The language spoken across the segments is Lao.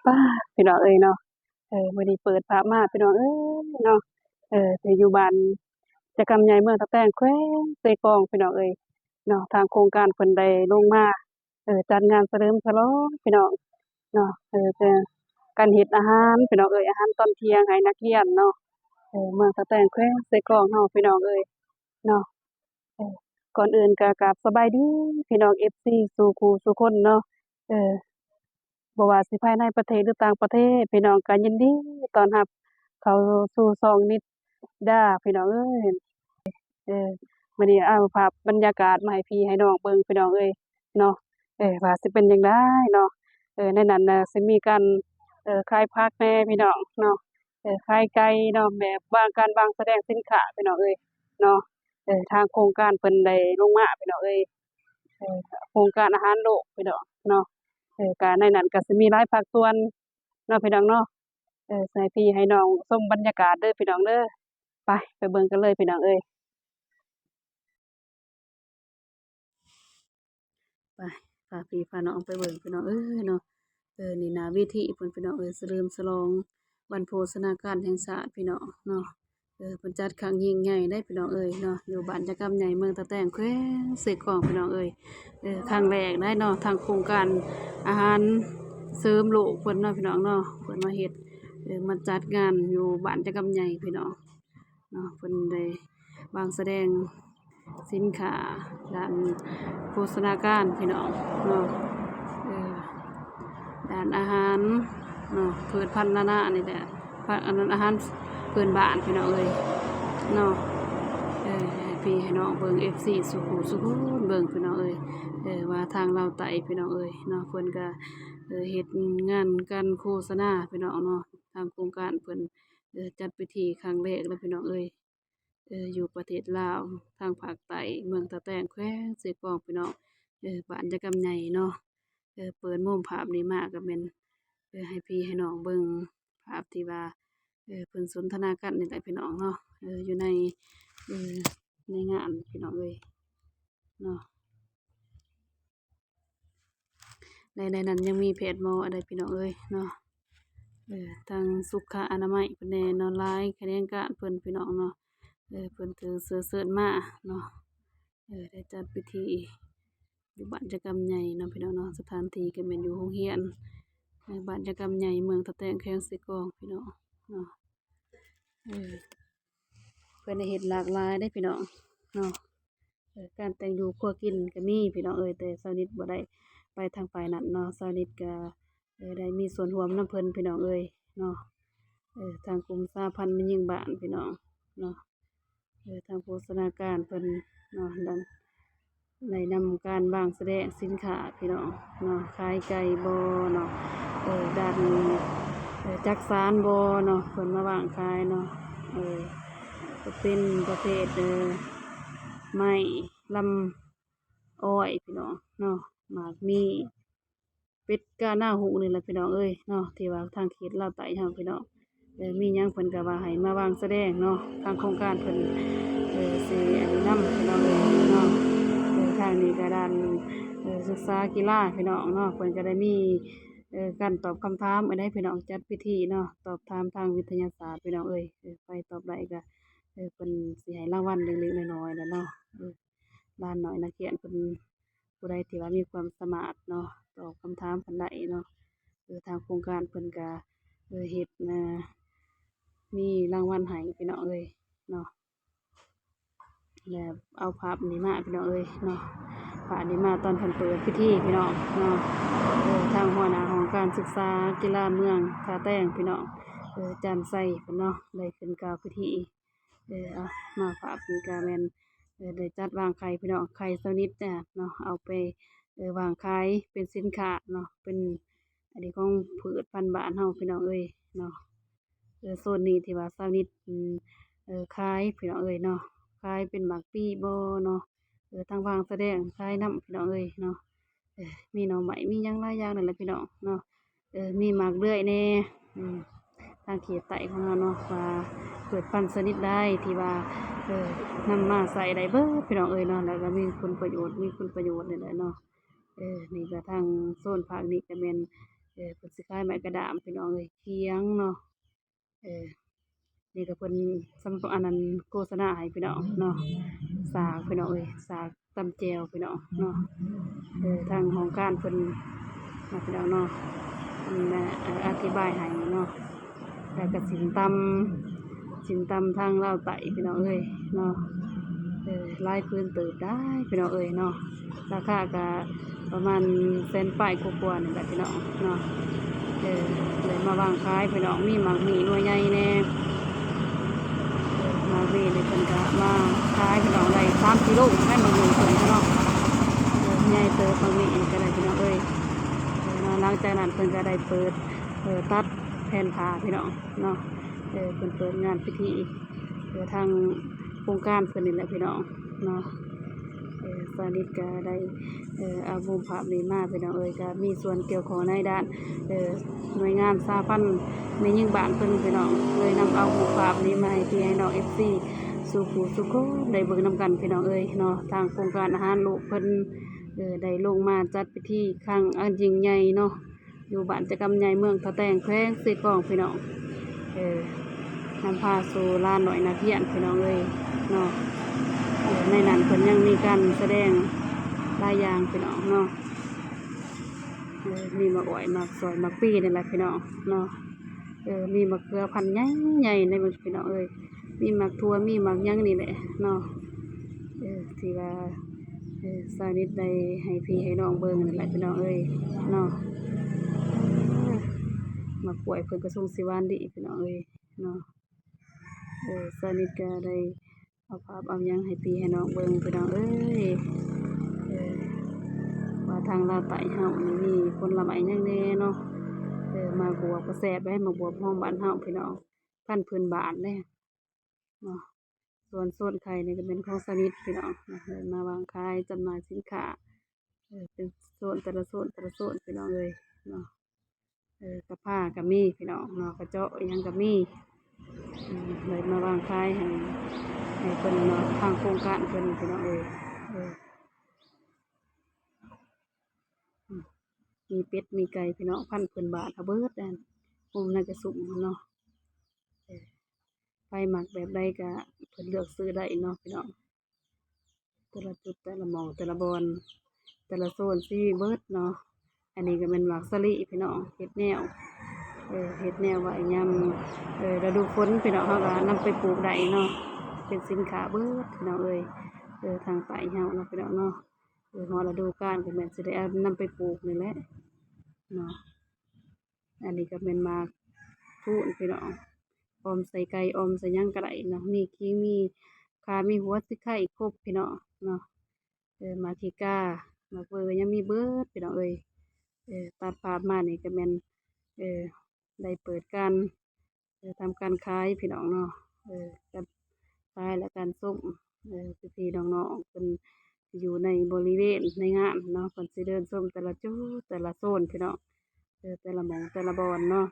ປ້າ ພີ່ນ້ອງເອີຍເນາະ ເອີ ມື້ນີ້ເປີດພາບມາພີ່ນ້ອງເອີຍເນາະ ເອີ ໄປຢູ່ບ້ານຈະກຳໃຫຍ່ ເມືອງຕະແຕງ ແຂວງເຊກອງ ພີ່ນ້ອງເອີຍເນາະ ທາງໂຄງການເພິ່ນໄດ້ລົງມາ ເອີ ຈັດງານສະເຫຼີມສະຫຼອງພີ່ນ້ອງເນາະ ເອີ ແຕ່ການເຮັດອາຫານພີ່ນ້ອງເອີຍ ອາຫານຕອນທ່ຽງໃຫ້ນັກຮຽນເນາະ ເອີ ເມືອງຕະແຕງ ແຂວງເຊກອງເຮົາພີ່ນ້ອງເອີຍເນາະ ເອີ ກ່ອນອື່ນກໍກາບສະບາຍດີພີ່ນ້ອງເອັຟຊີສູ່ຄູ່ສູ່ຄົນເນາະ ເອີ ບໍ່ວ່າຊິພາຍໃນປະເທດ ຫຼື ຕ່າງປະເທດ ພີ່ນ້ອງກໍຍິນດີຕ້ອນຮັບເຂົ້າສູ່ຊ່ອງນິດດາ ພີ່ນ້ອງເອີຍ ເອີ ມື້ນີ້ເອົາພາບບັນຍາກາດມາໃຫ້ພີ່ໃຫ້ນ້ອງເບິ່ງ ພີ່ນ້ອງເອີຍເນາະ ເອີ ວ່າຊິເປັນຈັ່ງໃດເນາະ ເອີ ໃນນັ້ນນະ ຊິມີການ ເອີ ຂາຍຜັກແດ່ພີ່ນ້ອງເນາະ ເອີ ຂາຍໄກ່ເນາະ ແບບວາງ ການວາງສະແດງສິນຄ້າ ພີ່ນ້ອງເອີຍເນາະ ເອີ ທາງໂຄງການເພິ່ນໄດ້ລົງມາ ພີ່ນ້ອງເອີຍ ເອີ ໂຄງການອາຫານໂລກ ພີ່ນ້ອງເນາະ ເອີ ກະໃນນັ້ນກະຊິມີຫຼາຍພາກສ່ວນເນາະ ພີ່ນ້ອງເນາະ ເອີ ໃຫ້ພີ່ໃຫ້ນ້ອງຊົມບັນຍາກາດເດີພີ່ນ້ອງເດີ ໄປ ໄປເບິ່ງກັນເລີຍພີ່ນ້ອງເອີຍ ໄປ ພາພີ່ພານ້ອງໄປເບິ່ງພີ່ນ້ອງເອີຍເນາະ ເອີ ນີ້ໜ້າເວທີເພິ່ນພີ່ນ້ອງເອີຍ ສະເຫຼີມສະຫຼອງວັນໂພຊະນາການແຫ່ງຊາດພີ່ນ້ອງເນາະ ເອີ ເພິ່ນຈັດຄັ້ງຍິ່ງໃຫຍ່ເດ້ພີ່ນ້ອງເອີຍເນາະ ຢູ່ບ້ານຈະກຳໃຫຍ່ ເມືອງຕະແຕງ ແຂວງເຊກອງ ພີ່ນ້ອງເອີຍ ເອີ ຄັ້ງແລກໄດ້ເນາະ ທາງໂຄງການອາຫານເສີມໂລກເພິ່ນເນາະ ພີ່ນ້ອງເນາະ ເພິ່ນມາເຮັດ ເອີ ມາຈັດງານຢູ່ບ້ານຈະກຳໃຫຍ່ພີ່ນ້ອງເນາະ ເພິ່ນໄດ້ວາງສະແດງສິນຄ້າດ້ານໂພຊະນາການ ພີ່ນ້ອງເນາະ ເອີ ດ້ານອາຫານເນາະ ພືດພັນນານານີ້ແຫຼະ ພະ ອັນນັ້ນ ອາຫານພື້ນບ້ານພີ່ນ້ອງເອີຍເນາະ ເອີ ໃຫ້ພີ່ໃຫ້ນ້ອງເບິ່ງ ເອັຟຊີສູ່ຜູ້ສູ່ຄົນເບິ່ງພີ່ນ້ອງເອີຍ ເອີ ວ່າທາງລາວໃຕ້ພີ່ນ້ອງເອີຍເນາະ ເພິ່ນກະ ເອີ ເຮັດງານການໂຄສະນາພີ່ນ້ອງເນາະ ທາງໂຄງການເພິ່ນ ເອີ ຈັດພິທີຄັ້ງແລກແລ້ວພີ່ນ້ອງເອີຍ ເອີ ຢູ່ປະເທດລາວ ທາງພາກໃຕ້ ເມືອງຕະແຕງ ແຂວງເຊກອງ ພີ່ນ້ອງ ເອີ ບ້ານຈະກຳໃຫຍ່ເນາະ ເອີ ເປີດມຸມພາບນີ້ມາກໍແມ່ນ ເອີ ໃຫ້ພີ່ໃຫ້ນ້ອງເບິ່ງພາບທີ່ວ່າ ເອີ ເພິ່ນສົນທະນາກັນນີ້ແຫຼະພີ່ນ້ອງເນາະ ເອີ ຢູ່ໃນ ເອີ ໃນງານພີ່ນ້ອງເອີຍເນາະ. ໃນ ໃນນັ້ນຍັງມີແພດໝໍອັນໃດພີ່ນ້ອງເອີຍເນາະ ເອີ ທາງສຸຂະອະນາໄມເພິ່ນແດ່ເນາະ ຫຼາຍຂະແໜງການເພິ່ນພີ່ນ້ອງເນາະ ເອີ ເພິ່ນຖືເສື້ອເຊີນມາເນາະ ເອີ ໄດ້ຈັດພິທີຢູ່ບ້ານຈະກຳໃຫຍ່ເນາະພີ່ນ້ອງເນາະ ສະຖານທີ່ກໍແມ່ນຢູ່ໂຮງຮຽນ ເອີ ບ້ານຈະກຳໃຫຍ່ ເມືອງຕະແຕງ ແຂວງເຊກອງພີ່ນ້ອງເນາະ ເອີ ເພິ່ນໄດ້ເຮັດຫຼາກຫຼາຍເດ້ພີ່ນ້ອງເນາະ ເອີ ການແຕ່ງຢູ່ຄົວກິນກໍມີພີ່ນ້ອງເອີຍ ແຕ່ຊາວນິດບໍ່ໄດ້ໄປທາງຝ່າຍນັ້ນເນາະ ຊາວນິດກໍ ເອີ ໄດ້ມີສ່ວນຮ່ວມນຳເພິ່ນພີ່ນ້ອງເອີຍເນາະ ເອີ ທາງກຸ່ມສະຫະພັນແມ່ຍິງບ້ານພີ່ນ້ອງເນາະ ເອີ ທາງໂພຊະນາການເພິ່ນເນາະ ໄດ້ນຳການວາງສະແດງສິນຄ້າພີ່ນ້ອງເນາະ ຂາຍໄກ່ບໍເນາະ ເອີ ດ້ານ ເອີ ຈັກສານບໍເນາະ ເພິ່ນມາວາງຂາຍເນາະ ເອີ ກໍເປັນປະເພດ ເອີ ໄມ້ລຳອ້ອຍພີ່ນ້ອງເນາະ ໝາກມີ້ ເປັດການາຫູນີ້ແຫຼະພີ່ນ້ອງເອີຍເນາະ ທີ່ວ່າທາງເຂດລາວໃຕ້ເຮົາພີ່ນ້ອງ ເອີ ມີຫຍັງເພິ່ນກໍວ່າໃຫ້ມາວາງສະແດງເນາະ ທາງໂຄງການເພິ່ນ ເອີ ຊິອັນນີ້ນຳພີ່ນ້ອງເອີຍເນາະ ເອີ ທາງນີ້ກໍດ້ານ ເອີ ສຶກສາກິລາພີ່ນ້ອງເນາະ ເພິ່ນກໍໄດ້ມີ ເອີ ການຕອບຄຳຖາມອັນໃດພີ່ນ້ອງ ຈັດພິທີເນາະ ຕອບຖາມທາງວິທະຍາສາດພີ່ນ້ອງເອີຍ ເອີ ໃຜຕອບໄດ້ກໍ ເອີ ເພິ່ນຊິໃຫ້ລາງວັນເລັກໆນ້ອຍໆແຫຼະເນາະ ເອີ ຫຼານນ້ອຍນັກຮຽນເພິ່ນ ຜູ້ໃດທີ່ວ່າມີຄວາມສາມາດເນາະ ຕອບຄຳຖາມເພິ່ນໄດ້ເນາະ ເອີ ທາງໂຄງການເພິ່ນກະ ເອີ ເຮັດ ເອີ ມີລາງວັນໃຫ້ພີ່ນ້ອງເອີຍເນາະ ແລະ ເອົາພາບນີ້ມາພີ່ນ້ອງເອີຍເນາະ ພາບນີ້ມາຕອນເພິ່ນເປີດພິທີພີ່ນ້ອງເນາະ ເອີ ທາງຫົວໜ້າຫ້ອງການສຶກສາກິລາເມືອງທ່າແຕງພີ່ນ້ອງ ເອີ ຈານໄຊເພິ່ນເນາະ ໄດ້ຂຶ້ນກ່າວພິທີ ເອີ ເອົາ ມາພາບນີ້ກະແມ່ນ ເອີ ໄດ້ຈັດວາງໄຂ່ພີ່ນ້ອງ ໄຂ່ຊາວນິດເນາະ ເອົາໄປ ເອີ ວາງຂາຍເປັນສິນຄ້າເນາະ ເປັນອັນນີ້ຂອງພືດພັນບ້ານເຮົາພີ່ນ້ອງເອີຍເນາະ ເອີ ໂຊນນີ້ທີ່ວ່າຊາວນິດ ເອີ ຂາຍພີ່ນ້ອງເອີຍເນາະ ຂາຍເປັນໝາກປີບໍເນາະ ເອີ ທັງວາງສະແດງຂາຍນຳພີ່ນ້ອງເອີຍເນາະ ເອີ ມີໜໍ່ໄມ້ ມີຫຍັງຫຼາຍຢ່າງນັ້ນແຫຼະພີ່ນ້ອງເນາະ ເອີ ມີໝາກເດືອຍແດ່ ອືມ ທາງເຂດໃຕ້ຂອງເຮົາເນາະ ວ່າພືດພັນຊະນິດໃດທີ່ວ່າ ເອີ ນຳມາໃຊ້ໄດ້ເບິດພີ່ນ້ອງເອີຍເນາະ ແລ້ວກໍມີຜົນປະໂຫຍດ ມີຄຸນປະໂຫຍດນີ້ແຫຼະເນາະ ເອີ ນີ້ກໍທາງໂຊນພາກນີ້ກໍແມ່ນ ເອີ ເພິ່ນຊິຂາຍໄມ້ກະດາມ ພີ່ນ້ອງເອີຍ ຂຽງເນາະ. ເອີ ນີ້ກໍເພິ່ນສຳ ອັນນັ້ນ ໂຄສະນາໃຫ້ພີ່ນ້ອງເນາະ ສາກ ພີ່ນ້ອງເອີຍ ສາກຕຳແຈ່ວພີ່ນ້ອງເນາະ. ເອີ ທາງຫ້ອງການເພິ່ນເນາະ ພີ່ນ້ອງເນາະ ເພິ່ນ ເອີ ອະທິບາຍໃຫ້ເນາະ. ແລ້ວກໍສິນຕຳ ສິນຕຳທາງລາວໃຕ້ພີ່ນ້ອງເອີຍເນາະ. ເອີ ຫຼາຍພື້ນເຕີບໄດ໋ພີ່ນ້ອງເອີຍເນາະ. ລາຄາກະປະມານແສນປາຍກວ່າໆນີ້ແຫຼະພີ່ນ້ອງເນາະ. ເອີ ເລີຍມາວາງຂາຍພີ່ນ້ອງ ມີໝາກໝີ່ໜ່ວຍໃຫຍ່ແດ່ ເອີ ໝາກໝີ່ນີ້ເພິ່ນກະມາຂາຍພີ່ນ້ອງ ໄດ້ສາມກິໂລໄດ້ໝາກໝີ່ເພິ່ນພີ່ນ້ອງ. ເອີ ໃຫຍ່ເຕີບໝາກໝີ່ນີ້ກໍໄດ້ພີ່ນ້ອງເອີຍເນາະ. ຫຼັງຈາກນັ້ນເພິ່ນກໍໄດ້ເປີດ ເອີ ຕັດແຜ່ນຜ້າພີ່ນ້ອງເນາະ. ເອີ ເພິ່ນເປີດງານພິທີ ເອີ ທາງໂຄງການເພິ່ນນີ້ແຫຼະພີ່ນ້ອງເນາະ. ເອີ ສາວນິດກໍໄດ້ ເອີ ເອົາມຸມພາບນີ້ມາພີ່ນ້ອງເອີຍ ກໍມີສ່ວນກ່ຽວຂ້ອງໃນດ້ານ ເອີ ໜ່ວຍງານສະຫະພັນແມ່ຍິງບ້ານເພິ່ນພີ່ນ້ອງ ເລີຍນຳເອົາຮູບພາບນີ້ມາໃຫ້ພີ່ໃຫ້ນ້ອງເອັຟຊີສູ່ຜູ້ສູ່ຄົນໄດ້ເບິ່ງນຳກັນພີ່ນ້ອງເອີຍເນາະ. ທາງໂຄງການອາຫານໂລກເພິ່ນ ເອີ ໄດ້ລົງມາຈັດພິທີຄັ້ງອັນຍິ່ງໃຫຍ່ເນາະ ຢູ່ບ້ານຈະກຳໃຫຍ່ ເມືອງທ່າແຕງ ແຂວງເຊກອງ ພີ່ນ້ອງ. ເອີ ນຳພາສູ່ຫຼານນ້ອຍນັກຮຽນ ພີ່ນ້ອງເອີຍເນາະ. ເອີ ໃນນັ້ນເພິ່ນຍັງມີການສະແດງຫຼາຍຢ່າງ ພີ່ນ້ອງເນາະ. ເອີ ມີໝາກອ້ອຍ ໝາກຊອຍ ໝາກປີນີ້ແຫຼະ ພີ່ນ້ອງເນາະ. ເອີ ມີໝາກເຂືອພັນໃຫຍ່ໆ ໃນ ພີ່ນ້ອງເອີຍ ມີໝາກຖົ່ວ ມີໝາກຫຍັງນີ້ແຫຼະເນາະ. ເອີ ທີ່ວ່າ ເອີ ສາວນິດໄດ້ໃຫ້ພີ່ໃຫ້ນ້ອງເບິ່ງນັ້ນແຫຼະ ພີ່ນ້ອງເອີຍເນາະ. ເອີ ໝາກກ້ວຍເພິ່ນກໍຊົງຊິຫວານດີ ພີ່ນ້ອງເອີຍເນາະ. ເອີ ສາວນິດກໍໄດ້ເອົາພາບເອົາຫຍັງໃຫ້ພີ່ໃຫ້ນ້ອງເບິ່ງ ພີ່ນ້ອງເອີຍ ເອີ ວ່າທາງລາວໃຕ້ເຮົານີ້ມີຜົນລະໄມ້ຫຍັງແດ່ເນາະ. ເອີ ໝາກບວບກໍແຊບເດ້ ໝາກບວບຫອມບ້ານເຮົາ ພີ່ນ້ອງ ພັນພື້ນບ້ານເດ້ເນາະ. ສ່ວນໂຊນໄຂ່ນີ້ກໍແມ່ນຂອງສາວນິດ ພີ່ນ້ອງເນາະ ເພິ່ນມາວາງຂາຍຈຳໜ່າຍສິນຄ້າ ເອີ ເປັນໂຊນແຕ່ລະໂຊນ ແຕ່ລະໂຊນ ພີ່ນ້ອງເອີຍເນາະ. ເອີ ກະພາກໍມີ ພີ່ນ້ອງເນາະ ກະເຈາະອີ່ຫຍັງກໍມີ ເອີ ເລີຍມາວາງຂາຍໃຫ້ ໃຫ້ເພິ່ນເນາະ ທາງໂຄງການເພິ່ນ ພີ່ນ້ອງເອີຍ. ເອີ ອືມ ມີເປັດມີໄກ່ ພີ່ນ້ອງ ພັນພື້ນບ້ານເຮົາເບິດ ອັນ ມຸມໃນກະສຸມເນາະ. ເອີ ໃຜມັກແບບໃດກະເພິ່ນເລືອກຊື້ໄດ້ເນາະ ພີ່ນ້ອງ. ແຕ່ລະຈຸດ ແຕ່ລະໝ່ອງ ແຕ່ລະບ່ອນ ແຕ່ລະໂຊນ ຊິມີເບິດເນາະ. ອັນນີ້ກໍແມ່ນໝາກສາລີ ພີ່ນ້ອງ ເຮັດແນວ ເອີ ເຮັດແນວໄວ້ຍາມ ເອີ ລະດູຝົນ ພີ່ນ້ອງ ເຮົາກໍນຳໄປປູກໄດ້ເນາະ ເປັນສິນຄ້າເບິດ ພີ່ນ້ອງເອີຍ. ເອີ ທາງໃຕ້ເຮົາເນາະ ພີ່ນ້ອງເນາະ ເອີ ຮອດລະດູການກໍແມ່ນຊິໄດ້ເອົານຳໄປປູກນີ້ແຫຼະເນາະ. ອັນນີ້ກໍແມ່ນໝາກທູນ ພີ່ນ້ອງ ອອມໃສ່ໄກ່ ອອມໃສ່ຫຍັງກໍໄດ້ເນາະ. ມີຂີງ ມີຂ່າ ມີຫົວສີໄຄ ຄົບ ພີ່ນ້ອງເນາະ. ເອີ ໝາກຂີ້ກາ ໝາກເວີ ຍັງມີເບິດ ພີ່ນ້ອງເອີຍ. ເອີ ຕັດພາບມານີ້ກໍແມ່ນ ເອີ ໄດ້ເປີດການ ເອີ ທຳການຂາຍ ພີ່ນ້ອງເນາະ. ເອີ ການຂາຍ ແລະ ການຊົມ ເອີ ພີ່ໆນ້ອງໆ ເພິ່ນຢູ່ໃນບໍລິເວນໃນງານເນາະ ເພິ່ນຊິເດີນຊົມແຕ່ລະຈຸດ ແຕ່ລະໂຊນ ພີ່ນ້ອງ ເອີ ແຕ່ລະໝ່ອງ ແຕ່ລະບ່ອນເນາະ.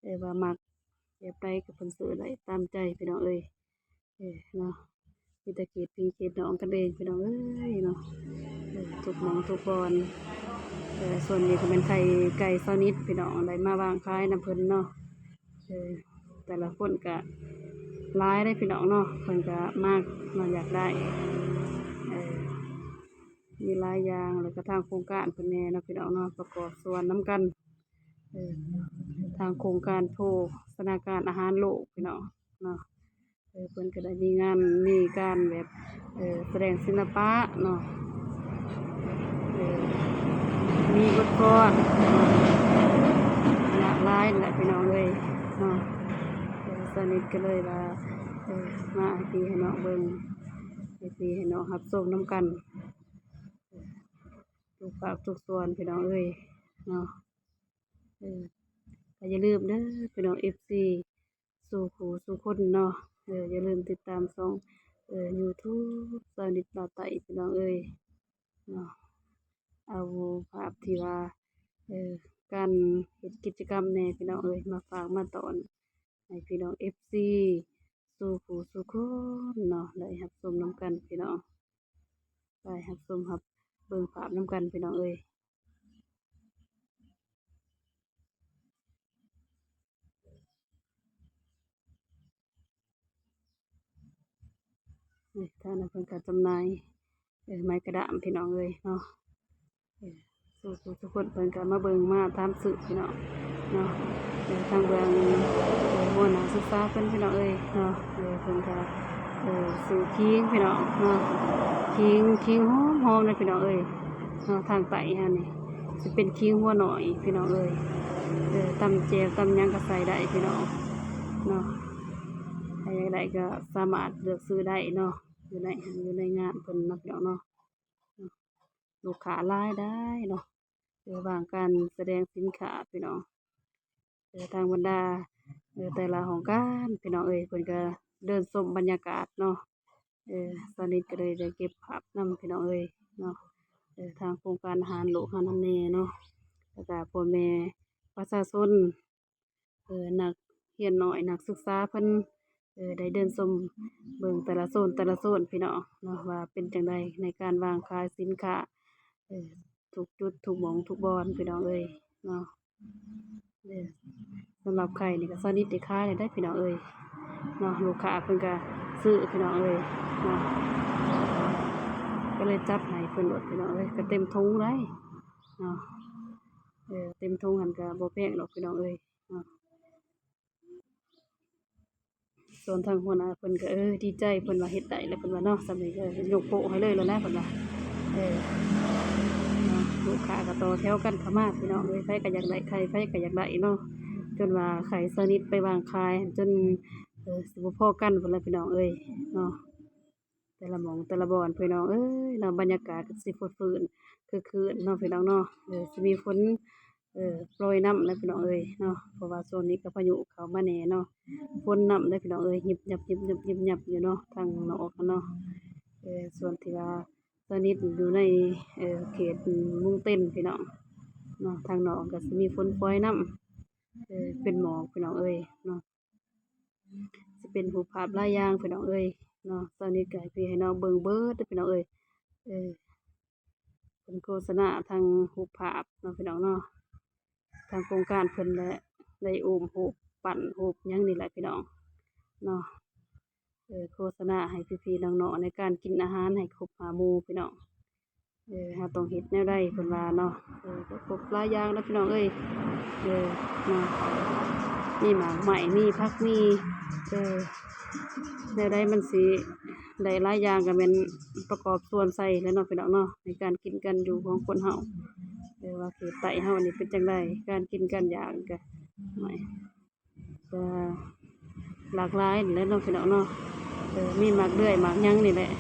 ເອີ ວ່າມັກແບບໃດກໍເພິ່ນຊື້ໄດ້ຕາມໃຈ ພີ່ນ້ອງເອີຍ. ເອີ ເນາະ ມີແຕ່ເຂດພີ່ເຂດນ້ອງກັນເອງ ພີ່ນ້ອງເອີຍເນາະ. ເອີ ທຸກໝ່ອງທຸກບ່ອນ ເອີ ສ່ວນນີ້ກໍແມ່ນໄຂ່ໄກ່ສາວນິດ ພີ່ນ້ອງ ໄດ້ມາວາງຂາຍນຳເພິ່ນເນາະ. ເອີ ແຕ່ລະຄົນກະຫຼາຍເດ້ ພີ່ນ້ອງເນາະ ເພິ່ນກະມັກເນາະ ຢາກໄດ້ ເອີ ມີຫຼາຍຢ່າງ ແລ້ວກະທາງໂຄງການເພິ່ນແດ່ເນາະ ພີ່ນ້ອງເນາະ ປະກອບສ່ວນນຳກັນ. ເອີ ທາງໂຄງການໂພຊະນາການອາຫານໂລກ ພີ່ນ້ອງເນາະ. ເອີ ເພິ່ນກໍໄດ້ມີງານ ມີການແບບ ເອີ ສະແດງສິລະປະເນາະ ເອີ ມີບົດກອນຫຼາກຫຼາຍແຫຼະ ພີ່ນ້ອງເອີຍເນາະ. ເອີ ສາວນິດກໍເລີຍວ່າ ເອີ ມາໃຫ້ພີ່ໃຫ້ນ້ອງເບິ່ງ ໃຫ້ພີ່ໃຫ້ນ້ອງຮັບຊົມນຳກັນ ເອີ ທຸກພາກທຸກສ່ວນ ພີ່ນ້ອງເອີຍເນາະ. ເອີ ກໍຢ່າລືມເດີ ພີ່ນ້ອງເອັຟຊີ ສູ່ຜູ້ສູ່ຄົນເນາະ. ເອີ ຢ່າລືມຕິດຕາມຊ່ອງ ເອີ ຢູທູບ ສາວນິດລາວໃຕ້ ພີ່ນ້ອງເອີຍເນາະ. ເອົາພາບທີ່ວ່າ ເອີ ການເຮັດກິດຈະກຳແດ່ ພີ່ນ້ອງເອີຍ ມາຝາກມາຕ້ອນໃຫ້ພີ່ນ້ອງເອັຟຊີ ສູ່ຜູ້ສູ່ຄົນເນາະ ໄດ້ຮັບຊົມນຳກັນ ພີ່ນ້ອງ. ໄປຮັບຊົມຮັບເບິ່ງພາບນຳກັນ ພີ່ນ້ອງເອີຍ. ນີ້ ທາງນັ້ນເພິ່ນກໍຈຳໜ່າຍ ເອີ ໄມ້ກະດາມ ພີ່ນ້ອງເອີຍເນາະ. ເອີ ສູ່ໆຄົນເພິ່ນກໍມາເບິ່ງມາຖາມຊື້ ພີ່ນ້ອງເນາະ. ເອີ ທາງເບື້ອງ ເອີ ຫົວໜ້າສຶກສາເພິ່ນ ພີ່ນ້ອງເອີຍເນາະ. ເອີ ເພິ່ນກໍ ເອີ ຊື້ຂີງ ພີ່ນ້ອງເນາະ, ຂີງ ຂີງຫອມໆເລີຍ ພີ່ນ້ອງເອີຍເນາະ. ທາງໃຕ້ຫັ້ນນີ້ຊິເປັນຂີງຫົວໜ້ອຍ ພີ່ນ້ອງເອີຍ. ເອີ ຕຳແຈ່ວຕຳຫຍັງກໍໃສ່ໄດ້ ພີ່ນ້ອງເນາະ. ໃຜຢາກໄດ້ກໍສາມາດເລືອກຊື້ໄດ້ເນາະ ຢູ່ໃນ ຢູ່ໃນງານເພິ່ນເນາະ ພີ່ນ້ອງເນາະ. ລູກຄ້າຫຼາຍໄດ໋ເນາະ ເອີ ວ່າງການສະແດງສິນຄ້າ ພີ່ນ້ອງ. ເອີ ທາງບັນດາ ເອີ ແຕ່ລະຫ້ອງການ ພີ່ນ້ອງເອີຍ ເພິ່ນກໍເດີນຊົມບັນຍາກາດເນາະ. ເອີ ສາວນິດກໍເລີຍໄດ້ເກັບພາບນຳ ພີ່ນ້ອງເອີຍເນາະ. ເອີ ທາງໂຄງການອາຫານໂລກເຮົານຳແດ່ເນາະ ແລ້ວກໍພໍ່ແມ່ປະຊາຊົນ ເອີ ນັກຮຽນນ້ອຍ ນັກສຶກສາເພິ່ນ ເອີ ໄດ້ເດີນຊົມເບິ່ງແຕ່ລະໂຊນ ແຕ່ລະໂຊນ ພີ່ນ້ອງເນາະ ວ່າເປັນຈັ່ງໃດໃນການວາງຂາຍສິນຄ້າ ເອີ ທຸກຈຸດ ທຸກໝ່ອງ ທຸກບ່ອນ ພີ່ນ້ອງເອີຍເນາະ. ເອີ ສຳລັບໄຂ່ນີ້ກໍສາວນິດໄດ້ຂາຍແລ້ວເດ້ ພີ່ນ້ອງເອີຍເນາະ. ລູກຄ້າເພິ່ນກໍຊື້ ພີ່ນ້ອງເອີຍເນາະ, ກໍເລີຍຈັດໃຫ້ເພິ່ນໂລດ ພີ່ນ້ອງເອີຍ. ກໍເຕັມຖົງໄດເນາະ, ເອີ ເຕັມຖົງຫັ້ນກໍບໍ່ແພງດອກ ພີ່ນ້ອງເອີຍ. ເນາະ ສ່ວນທາງຫົວໜ້າເພິ່ນກໍ ເອີ ດີໃຈ ເພິ່ນວ່າເຮັດໄດ້ແລ້ວ ເພິ່ນວ່າເນາະ. ສ່ຳນີ້ກໍຍົກໂປ້ໃຫ້ເລີຍແລ້ວນະ ເພິ່ນວ່າ. ເອີ ເນາະ ລູກຄ້າກໍຕໍ່ແຖວກັນເຂົ້າມາ ພີ່ນ້ອງເອີຍ, ໃຜກໍຢາກໄດ້ໄຂ່ ໃຜກໍຢາກໄດ້ເນາະ, ຈົນວ່າໄຂ່ສາວນິດໄປວາງຂາຍ ຈົນ ເອີ ຊິບໍ່ພໍກັນພຸ້ນແຫຼະ ພີ່ນ້ອງເອີຍເນາະ. ແຕ່ລະໝ່ອງແຕ່ລະບ່ອນ ພີ່ນ້ອງເອີຍເນາະ, ບັນຍາກາດກໍຊິຟົດຟື້ນຄຶກຄື້ນເນາະ ພີ່ນ້ອງເນາະ. ເອີ ຊິມີຝົນ ເອີ ໂປຣຍນຳແຫຼະ ພີ່ນ້ອງເອີຍເນາະ, ເພາະວ່າຊ່ວງນີ້ກໍພາຍຸເຂົ້າມາແດ່ເນາະ. ຝົນນຳເດ້ ພີ່ນ້ອງເອີຍ, ຍິບຍັບ ຍິບຍັບ ຍິບຍັບຢູ່ເນາະ ທາງນອກຫັ້ນເນາະ. ເອີ ສ່ວນທີ່ວ່າສາວນິດຢູ່ໃນ ເອີ ເຂດມຸງເຕັນ ພີ່ນ້ອງເນາະ, ທາງນອກກໍຊິມີຝົນໂປຣຍນຳ ເອີ ເປັນໝອກ ພີ່ນ້ອງເອີຍເນາະ. ຊິເປັນຮູບພາບຫຼາຍຢ່າງ ພີ່ນ້ອງເອີຍເນາະ. ສາວນິດກໍໃຫ້ພີ່ໃຫ້ນ້ອງເບິ່ງເບີດເດີ ພີ່ນ້ອງເອີຍ. ເອີ ເພິ່ນໂຄສະນາທາງຮູບພາບເນາະ ພີ່ນ້ອງເນາະ, ທາງໂຄງການເພິ່ນແຫຼະ ໄດ້ໂອ້ມຮູບ ປັ້ນຮູບຫຍັງນີ້ແຫຼະ ພີ່ນ້ອງເນາະ. ເອີ ໂຄສະນາໃຫ້ພີ່ໆນ້ອງໆ ໃນການກິນອາຫານໃຫ້ຄົບຫ້າໝູ່ ພີ່ນ້ອງ. ເອີ ເຮົາຕ້ອງເຮັດແນວໃດເພິ່ນວ່າເນາະ. ເອີ ກໍຄົບຫຼາຍຢ່າງນະ ພີ່ນ້ອງເອີຍ. ເອີ ເນາະ ມີໝາກໄມ້ ມີຜັກ ມີ ເອີ ແນວໃດມັນຊິໄດ້ຫຼາຍຢ່າງ ກໍແມ່ນປະກອບສ່ວນໃສ່ແຫຼະເນາະ ພີ່ນ້ອງເນາະ, ໃນການກິນການຢູ່ຂອງຄົນເຮົາ. ເອີ ວ່າເຂດໃຕ້ເຮົານີ້ເປັນຈັ່ງໃດ ການກິນການຢາກກໍ ໂອ້ຍ ກໍຫຼາກຫຼາຍນີ້ແຫຼະເນາະ ພີ່ນ້ອງເນາະ. ເອີ ມີໝາກເດືອຍ ໝາກຫຍັງນີ້ແຫຼະ.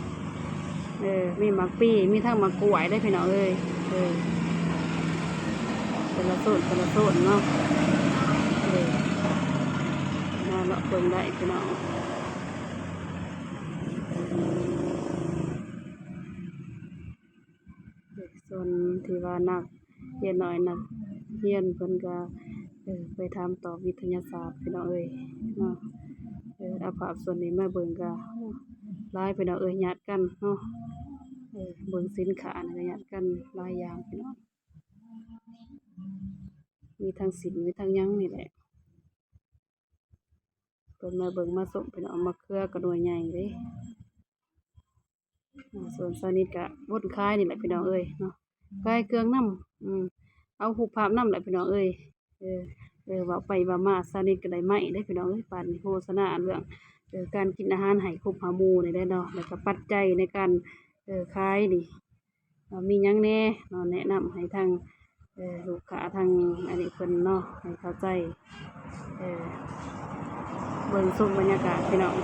ເອີ ມີໝາກປີ ມີທັງໝາກກ້ວຍເດ້ ພີ່ນ້ອງເອີຍ. ເອີ ແຕ່ລະໂຊນ ແຕ່ລະໂຊນເນາະ. ເອີ ມາເລາະເບິ່ງໄດ້ ພີ່ນ້ອງ. ສ່ວນທີ່ວ່ານັກຮຽນນ້ອຍ ນັກຮຽນເພິ່ນກໍ ເອີ ໄປຖາມຕອບວິທະຍາສາດ ພີ່ນ້ອງເອີຍເນາະ. ເອີ ເອົາພາບສ່ວນນີ້ມາເບິ່ງກໍຫຼາຍ ພີ່ນ້ອງເອີຍ, ຍາດກັນເນາະ. ເອີ ເບິ່ງສິນຄ້ານີ້ກໍຍາດກັນຫຼາຍຢ່າງ ພີ່ນ້ອງ, ມີທັງສິ້ນ ມີທັງຫຍັງນີ້ແຫຼະ. ເພິ່ນມາເບິ່ງມາຊົມ ພີ່ນ້ອງ, ມະເຂືອກໍໜ່ວຍໃຫຍ່ເດ້. ອ່າ ສວນສາວນິດກະວົນຂາຍນີ້ແຫຼະ ພີ່ນ້ອງເອີຍເນາະ, ຂາຍເຄື່ອງນຳ ອືມ ເອົາຮູບພາບນຳແຫຼະ ພີ່ນ້ອງເອີຍ. ເອີ ເອີ ເວົ້າໄປເວົ້າມາ ສາວນິດກໍໄດ້ໄມ້ເດ້ ພີ່ນ້ອງເອີຍ. ປານນີ້ໂຄສະນາເລື່ອງ ເອີ ການກິນອາຫານໃຫ້ຄົບຫ້າໝູ່ນີ້ແຫຼະເນາະ, ແລ້ວກໍປັດໄຈໃນການ ເອີ ຂາຍນີ້ ວ່າມີຫຍັງແດ່ເນາະ, ແນະນຳໃຫ້ທາງ ເອີ ລູກຄ້າ ທາງອັນນີ້ເພິ່ນເນາະ ໃຫ້ເຂົ້າໃຈ. ເອີ ເບິ່ງຊົມບັນຍາກາດ ພີ່ນ້ອງ.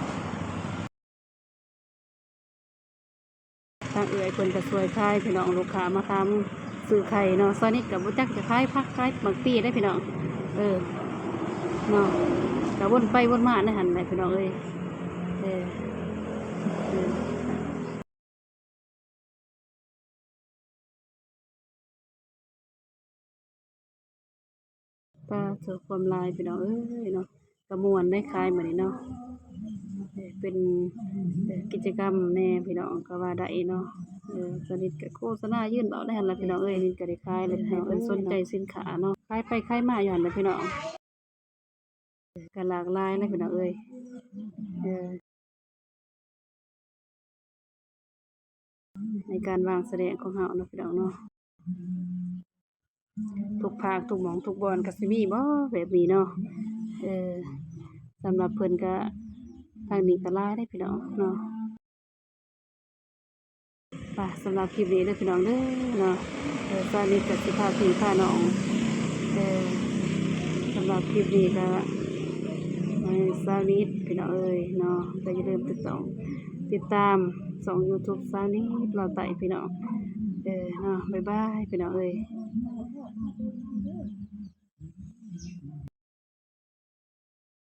ທາງເອື້ອຍເພິ່ນກໍຊ່ວຍຂາຍ ພີ່ນ້ອງ, ລູກຄ້າມາຖາມຊື້ໄຂ່ເນາະ. ສາວນິດກໍບໍ່ຈັກຈະຂາຍຜັກຂາຍໝາກປີໄດ໋ ພີ່ນ້ອງ. ເອີ ເນາະ ກໍວົນໄປວົນມາໃນຫັ້ນແຫຼະ ພີ່ນ້ອງເອີຍ. ເອີ ເອີ ປາໂທ້ ຄວາມຫຼາຍ ພີ່ນ້ອງເອີຍເນາະ. ກະມ່ວນໄດ໋ ຂາຍມື້ນີ້ເນາະ, ເປັນ ເອີ ກິດຈະກຳແດ່ ພີ່ນ້ອງ ກໍວ່າໄດ້ເນາະ. ເອີ ສາວນິດກະໂຄສະນາຢືນເວົ້າໃນຫັ້ນລະ ພີ່ນ້ອງເອີຍ. ນີ້ກໍໄດ້ຂາຍແລ້ວ ພີ່ນ້ອງເອີຍ, ສົນໃຈສິນຄ້າເນາະ, ຂາຍໄປຂາຍມາຢູ່ຫັ້ນລະ ພີ່ນ້ອງ. ເອີ ກໍຫຼາກຫຼາຍນະ ພີ່ນ້ອງເອີຍ. ເອີ ໃນການວາງສະແດງຂອງເຮົາເນາະ ພີ່ນ້ອງເນາະ. ທຸກພາກທຸກໝ່ອງທຸກບ່ອນກໍຊິມີບໍ່ແບບນີ້ເນາະ. ເອີ ສຳລັບເພິ່ນກໍ ທາງນີ້ກໍຫຼາຍເດ້ພີ່ນ້ອງເນາະ. ໄປ ສຳລັບຄລິບນີ້ເດີພີ່ນ້ອງເດີເນາະ, ເອີ ສາວນິດກໍຊິພາພີ່ພານ້ອງ ເອີ ສຳລັບຄລິບນີ້ກໍໃຫ້ສາວນິດພີ່ນ້ອງເອີຍເນາະ, ກໍຢ່າລືມຕິດຕາມ ຕິດຕາມຊ່ອງ YouTube ສາວນິດລາວໃຕ້ພີ່ນ້ອງເດີເນາະ. ບາຍບາຍພີ່ນ້ອງເອີຍ.